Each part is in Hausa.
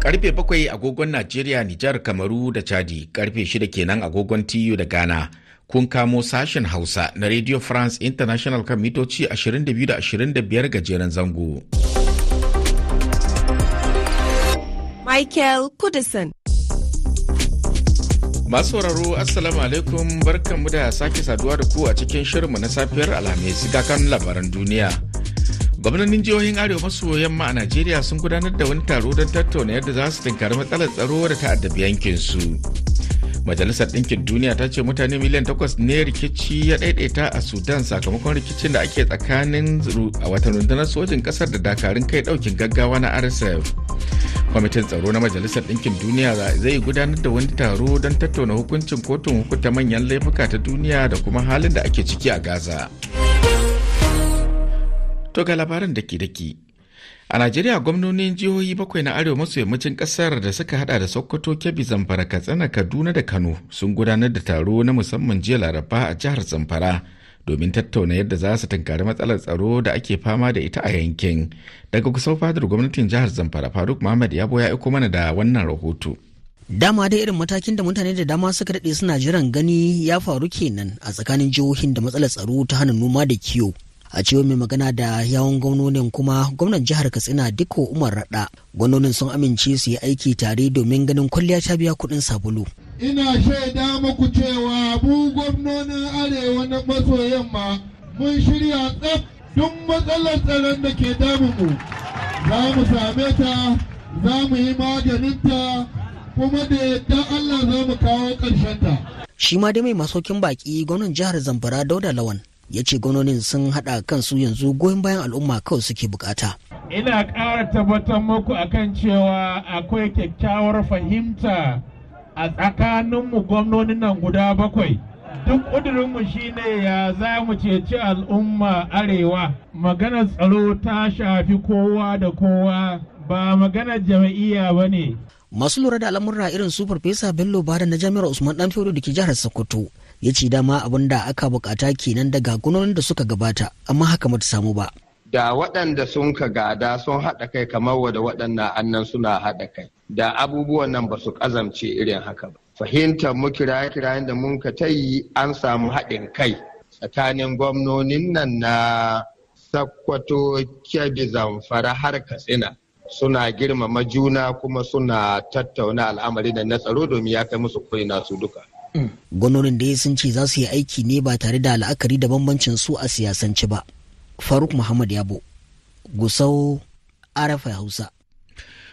Karfe 7 agogon Najeriya, Nijar, Kamaru da Chadi, karfe 6 kenan agogon TU da Ghana. Kun kamo sashen Hausa na Radio France International kan mitoci 22 da 25 gajeren zango. Michael Kudison. Masu sauraro, Assalamu alaikum, barkanmu da sake saduwa da ku a cikin shirinmu na safiyar Alhamis. Ga kan labaran duniya. Gwamnonin jihohin Arewa maso yamma a Najeriya sun gudanar da wani taro don tattauna yadda za su tunkari matsalar tsaro da ta'addabi yankinsu. Majalisar Ɗinkin Duniya ta ce mutane miliyan 8 ne rikici ya ɗaiɗaita a Sudan sakamakon rikicin da ake tsakanin a watan rundunar sojin ƙasar da dakarun kai ɗaukin gaggawa na RSF. Kwamitin tsaro na Majalisar Ɗinkin Duniya zai gudanar da wani taro don tattauna hukuncin kotun hukunta manyan laifuka ta duniya da kuma halin da ake ciki a Gaza. To, ga labaran daki-daki. A Najeriya, gwamnonin jihohi bakwai na arewa maso yammacin kasar da suka hada da Sokoto, Kebbi, Zamfara, Katsina, Kaduna da Kano sun gudanar da taro na musamman jiya Laraba a jihar Zamfara domin tattauna yadda za su tunkari matsalar tsaro da ake fama da ita a yankin. Daga kusa fadar gwamnatin jihar Zamfara, Faruk Muhammad Yabo ya aiko mana da wannan rahoto. Dama dai irin matakin da mutane da dama suka daɗe suna jiran gani ya faru kenan a tsakanin jihohin da matsalar tsaro ta hana noma da kiwo. A cewar mai magana da yawun gwamnonin kuma gwamnan jihar Katsina, Dikko Umar Radda, gwamnonin sun amince su yi aiki tare domin ganin kwalliya ta biya kuɗin sabulu. Ina shaida muku cewa mu gwamnonin arewa na maso yamma mun shirya tsaf. Duk matsalar tsaron da ke damunmu, za mu same ta, za mu yi maganinta, kuma da yadda Allah za mu kawo ta. Shi ma dai mai masaukin baki, gwamnan jihar Zamfara Dauda Lawan, ya ce gwamnonin sun haɗa kansu, yanzu goyon bayan al'umma kawai suke bukata. Ina ƙara tabbatar muku akan cewa akwai kyakkyawar fahimta a tsakaninmu gwamnonin nan guda bakwai. Duk ƙudurinmu shine ya za mu ceci al'umma arewa. Maganar tsaro ta shafi kowa da kowa, ba maganar jam'iyya ba ne. Masu lura da al'amurra irin su Farfesa Bello Bada na Jami'ar Usman Dan Fodio da ke jihar Sokoto ya ce dama abin da aka bukata kenan daga gwamnonin da suka gabata, amma haka bata samu ba. Da waɗanda sun ka gada sun haɗa kai kamar wadda waɗannan annan suna haɗa kai, da abubuwan nan ba su ƙazamce irin haka ba. Fahimtar mu, kiraye-kirayen da mun ka ta yi, an samu haɗin kai tsakanin gwamnonin nan na Sakkwato, Kebbi, Zamfara har Katsina. Suna girmama juna kuma suna tattauna al'amari da na tsaro domin ya kai musu ko'ina su duka. Gwamnonin dai sun ce za su yi aiki ne ba tare da la'akari da bambancin su a siyasance ba. Faruk Muhammad Yabo, Gusau, RFI Hausa.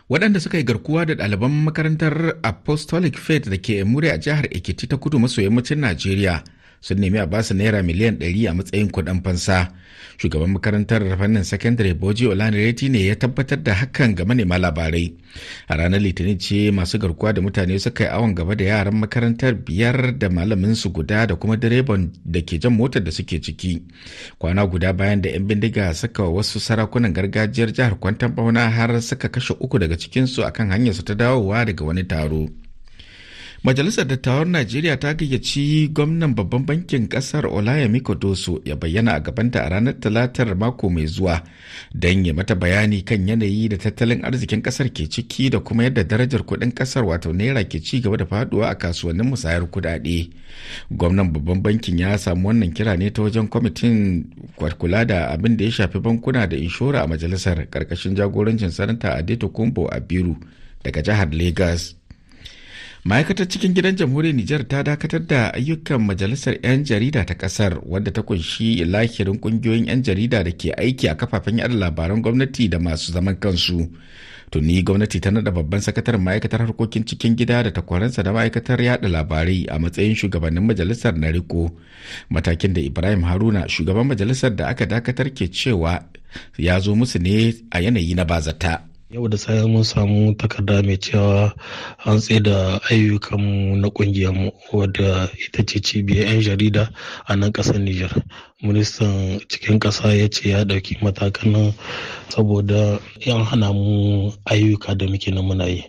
Waɗanda suka yi garkuwa da ɗaliban makarantar Apostolic Faith da ke Emure a jihar Ekiti ta kudu maso yammacin Najeriya sun nemi a basu naira miliyan 100 a matsayin kuɗin fansa. Shugaban makarantar fannin sakandare, Boji Olanireti, ne ya tabbatar da hakan ga manema labarai. A ranar Litinin ce masu garkuwa da mutane suka yi awon gaba da yaran makarantar biyar da malamin su guda da kuma direban da ke jan motar da suke ciki, kwana guda bayan da 'yan bindiga suka wasu sarakunan gargajiyar jihar kwantan bauna har suka kashe uku daga cikinsu akan hanyarsu ta dawowa daga wani taro. Majalisar Dattawan Najeriya ta gayyaci gwamnan babban bankin kasar, Olayemi Cardoso, ya bayyana a gabanta a ranar Talatar mako mai zuwa don ya mata bayani kan yanayi da tattalin arzikin kasar ke ciki da kuma yadda darajar kuɗin kasar, wato naira, ke ci gaba da faduwa a kasuwannin musayar kudade. Gwamnan babban bankin ya samu wannan kira ne ta wajen kwamitin kula da abin da ya shafi bankuna da inshora a majalisar, karkashin jagorancin Sanata Adetokunbo Abiru daga jihar Lagos. Ma'aikatar cikin gidan Jamhuriyar Nijar ta dakatar da ayyukan Majalisar 'Yan Jarida ta kasar, wadda ta kunshi lahirin kungiyoyin 'yan jarida da ke aiki a kafafen yada labaran gwamnati da masu zaman kansu. Tuni gwamnati ta nada babban sakataren ma'aikatar harkokin cikin gida da takwaransa da ma'aikatar yada labarai a matsayin shugabannin majalisar na riko, matakin da Ibrahim Haruna, shugaban majalisar da aka dakatar, ke cewa ya zo musu ne a yanayi na bazata. Yau da safe mun samu takarda mai cewa an da ayyukanmu na kungiyarmu, wadda ita ce cibiyar 'yan jarida a nan kasar Nijar. Ministan cikin ƙasa ya ce ya ɗauki matakan nan saboda yan hana mu ayyuka da muke nan muna yi.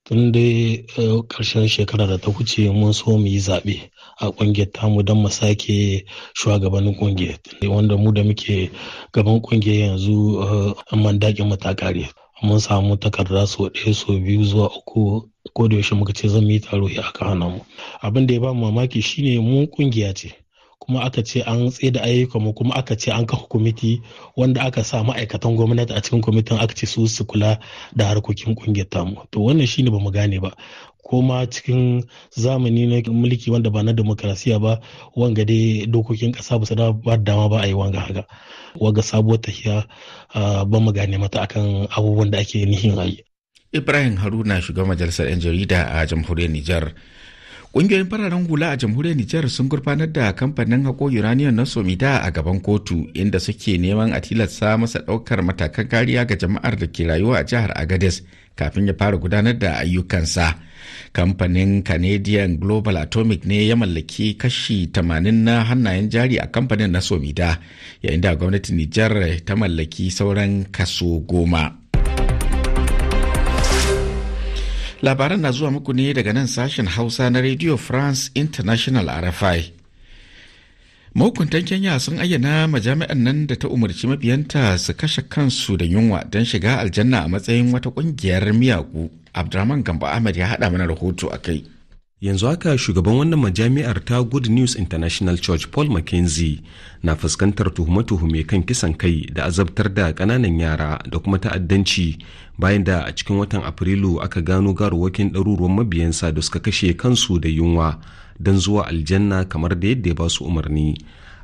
Tun dai ƙarshen shekara da ta wuce mun so mu yi zaɓe a ƙungiyar tamu don mu sake shugabannin ƙungiyar, wanda mu da muke gaban ƙungiyar yanzu mandakin mu ta ƙare. Mun samu takarda sau ɗaya, sau biyu zuwa uku, ko da yaushe muka ce zan yi taro ya aka hana mu. Abin da ya ba mu mamaki shine mu kungiya ce, kuma aka ce an tsaye ayyukan mu, kuma aka ce an kafa kwamiti wanda aka sa ma'aikatan gwamnati a cikin kwamitin, aka ce su su kula da harkokin kungiyar tamu. To wannan shine bamu gane ba. Ko ma cikin zamani na mulki wanda ba na demokarasiya ba, wanga dai dokokin kasa ba su da ba dama ba a yi wanga haka. Wanga sabuwar tahiya ba mu gane mata akan abubuwan da ake nihin a yi. Ibrahim Haruna, shugaban majalisar 'yan jarida a Jamhuriyar Nijar. Ƙungiyoyin fararen hula a Jamhuriyar Nijar sun gurfanar da kamfanin haƙo uranium na Somida a gaban kotu, inda suke neman a tilasta masa ɗaukar matakan kariya ga jama'ar da ke rayuwa a jihar Agadez kafin ya fara gudanar da ayyukansa. Kamfanin Canadian Global Atomic ne ya mallaki kashi 80 na hannayen jari a kamfanin na Somida, yayin da gwamnatin Nijar ta mallaki sauran kaso 10. Labaran na zuwa muku ne daga nan sashen Hausa na Radio France International, RFI. Mahukuntan Kenya sun ayyana majami'an nan da ta umarci mabiyanta su kashe kansu da yunwa don shiga aljanna a matsayin wata kungiyar miyagu. Abdurrahman Gamba Ahmad ya haɗa mana rahoto a kai. Yanzu haka shugaban wannan majami'ar ta Good News International Church, Paul Mackenzie, na fuskantar tuhume-tuhume kan kisan kai da azabtar da kananan yara da kuma ta'addanci, bayan da a cikin watan Afrilu aka gano gawarwakin ɗaruruwan mabiyansa da suka kashe kansu da yunwa don zuwa aljanna kamar da yadda ya ba su umarni.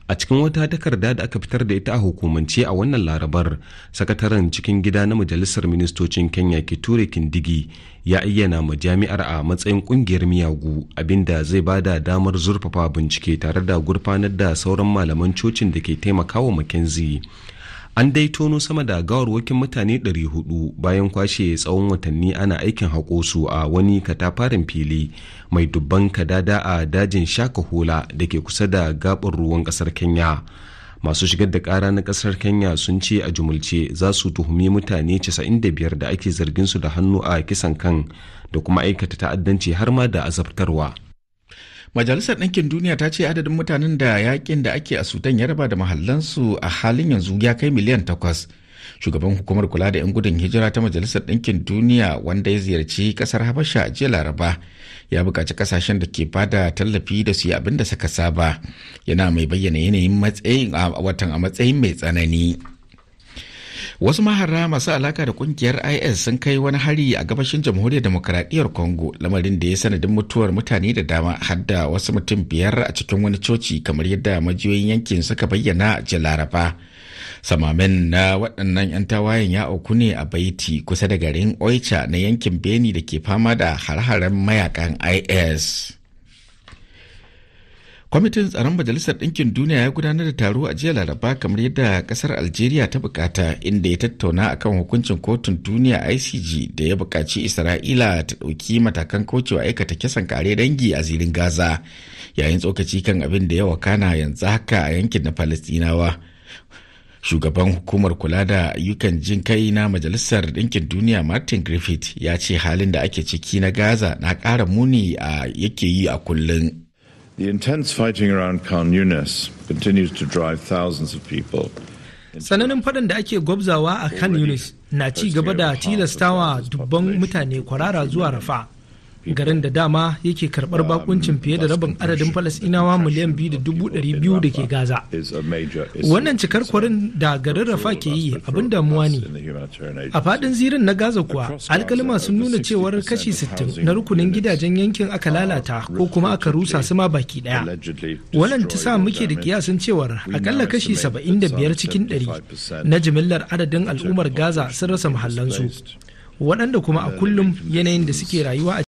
A cikin wata takarda da aka fitar da ita a hukumance a wannan Larabar, sakataren cikin gida na majalisar ministocin Kenya, Kithure Kindiki, ya ayyana majami'ar a matsayin kungiyar miyagu, abinda zai ba da damar zurfafa bincike tare da gurfanar da sauran malaman cocin da ke taimakawa Mackenzie. An dai tono sama da gawarwakin mutane 400 bayan kwashe tsawon watanni ana aikin haƙo su a wani katafaren fili mai dubban kadada a dajin Shakahola da ke kusa da gaɓar ruwan ƙasar Kenya. Masu shigar da ƙara na ƙasar Kenya sun ce a jumulce za su tuhumi mutane 95 da ake zargin su da hannu a kisan kan da kuma aikata ta'addanci har ma da azabtarwa. Majalisar Ɗinkin Duniya ta ce adadin mutanen da yakin da ake a Sudan ya raba da mahallansu a halin yanzu ya kai miliyan 8. Shugaban hukumar kula da 'yan gudun hijira ta Majalisar Ɗinkin Duniya, wanda ya ziyarci ƙasar Habasha a jiya Laraba, ya buƙaci ƙasashen da ke bada tallafi da su yi abin da suka saba, yana mai bayyana yanayin matsayin a watan a matsayin mai tsanani. Wasu mahara masu alaka da kungiyar IS sun kai wani hari a gabashin Jamhuriyar Demokaradiyyar Congo, lamarin da ya sanadin mutuwar mutane da dama, har da wasu mutum biyar a cikin wani coci, kamar yadda majiyoyin yankin suka bayyana a jiya Laraba. Samamen na waɗannan 'yan tawayen ya auku ne a Baiti, kusa da garin Oicha na yankin Beni da ke fama da har-haren mayakan IS. Kwamitin Tsaron Majalisar Ɗinkin Duniya ya gudanar da taro a jiya Laraba kamar yadda ƙasar Algeria ta bukata, inda ya tattauna akan hukuncin Kotun Duniya ICJ da ya buƙaci Isra'ila ta ɗauki matakan kaucewa aikata kisan kare dangi a Zirin Gaza, yayin tsokaci kan abin da ya wakana yanzu haka a yankin na Falastinawa. Shugaban hukumar kula da ayyukan jin kai na Majalisar Ɗinkin Duniya, Martin Griffith, ya ce halin da ake ciki na Gaza na ƙara muni a yake yi a kullum. The intense fighting around Khan Yunis continues to drive thousands of people. Tsananin faɗan da ake gwabzawa a Khan Yunis na ci gaba da tilastawa dubban mutane kwarara zuwa Rafa, garin da dama yake karɓar bakuncin fiye da rabin adadin Falasɗinawa miliyan 2.200 da ke Gaza. Wannan cikar kwarin da garin Rafa ke yi abin damuwa ne. A faɗin Zirin na Gaza kuwa, alkalima sun nuna cewar kashi 60 na rukunin gidajen yankin aka lalata ko kuma aka rusa su ma baki ɗaya. Wannan ta sa muke da kiyasin cewar akalla kashi 75 cikin 100 na jimillar adadin al'ummar Gaza sun rasa mahallansu, waɗanda kuma a kullum yanayin da suke rayuwa a